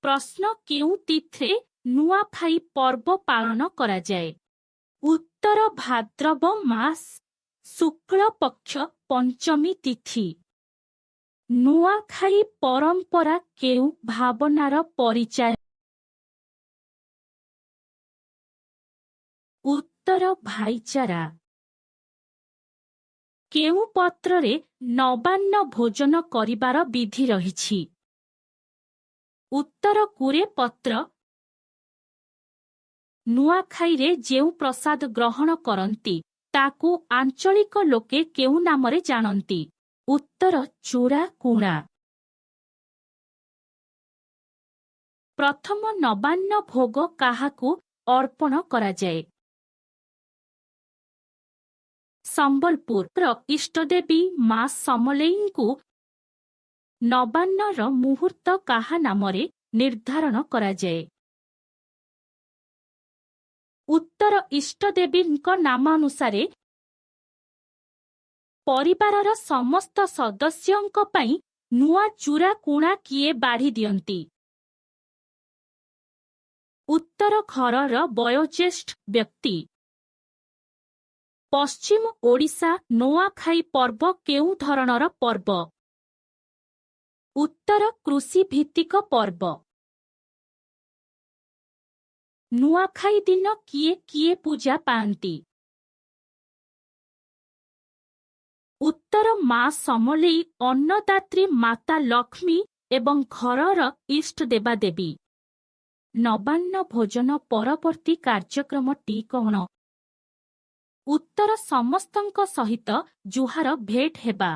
ପ୍ରଶ୍ନ, କେଉଁ ତିଥିରେ ନୂଆଖାଇ ପର୍ବ ପାଳନ କରାଯାଏ? ଉତ୍ତର, ଭାଦ୍ରବ ମାସ ଶୁକ୍ଳ ପକ୍ଷ ପଞ୍ଚମୀ ତିଥି। ନୂଆଖାଇ ପରମ୍ପରା କେଉଁ ଭାବନାର ପରିଚାୟକ? ଉତ୍ତର, ଭାଇଚାରା। କେଉଁ ପତ୍ରରେ ନବାନ୍ନ ଭୋଜନ କରିବାର ବିଧି ରହିଛି? ଉତ୍ତର, କୁରେ ପତ୍ର। ନୂଆଖାଇରେ ଯେଉଁ ପ୍ରସାଦ ଗ୍ରହଣ କରନ୍ତି, ତାକୁ ଆଞ୍ଚଳିକ ଲୋକେ କେଉଁ ନାମରେ ଜାଣନ୍ତି? ଉତ୍ତର, ଚୂଡ଼ା କୁଣା। ପ୍ରଥମ ନବାନ୍ନ ଭୋଗ କାହାକୁ ଅର୍ପଣ କରାଯାଏ? ସମ୍ବଲପୁରର ଇଷ୍ଟଦେବୀ ମା ସମଲେଇଙ୍କୁ। ନବାନ୍ନର ମୁହୂର୍ତ୍ତ କାହା ନାମରେ ନିର୍ଦ୍ଧାରଣ କରାଯାଏ? ଉତ୍ତର, ଇଷ୍ଟଦେବୀଙ୍କ ନାମାନୁସାରେ। ପରିବାରର ସମସ୍ତ ସଦସ୍ୟଙ୍କ ପାଇଁ ନୂଆ ଚୂରା କୁଣା କିଏ ବାଢ଼ି ଦିଅନ୍ତି? ଉତ୍ତର, ଘରର ବୟୋଜ୍ୟେଷ୍ଠ ବ୍ୟକ୍ତି। ପଶ୍ଚିମ ଓଡ଼ିଶା ନୂଆଖାଇ ପର୍ବ କେଉଁ ଧରଣର ପର୍ବ? ଉତ୍ତର, କୃଷିଭିତ୍ତିକ ପର୍ବ। ନୂଆଖାଇ ଦିନ କିଏ କିଏ ପୂଜା ପାଆନ୍ତି? ଉତ୍ତର, ମା ସମଲେଇ, ଅନ୍ନଦାତ୍ରୀ ମାତା ଲକ୍ଷ୍ମୀ ଏବଂ ଘରର ଇଷ୍ଟ ଦେବାଦେବୀ। ନବାନ୍ନ ଭୋଜନ ପରବର୍ତ୍ତୀ କାର୍ଯ୍ୟକ୍ରମଟି କଣ? ଉତ୍ତର, ସମସ୍ତଙ୍କ ସହିତ ଜୁହାର ଭେଟ ହେବା।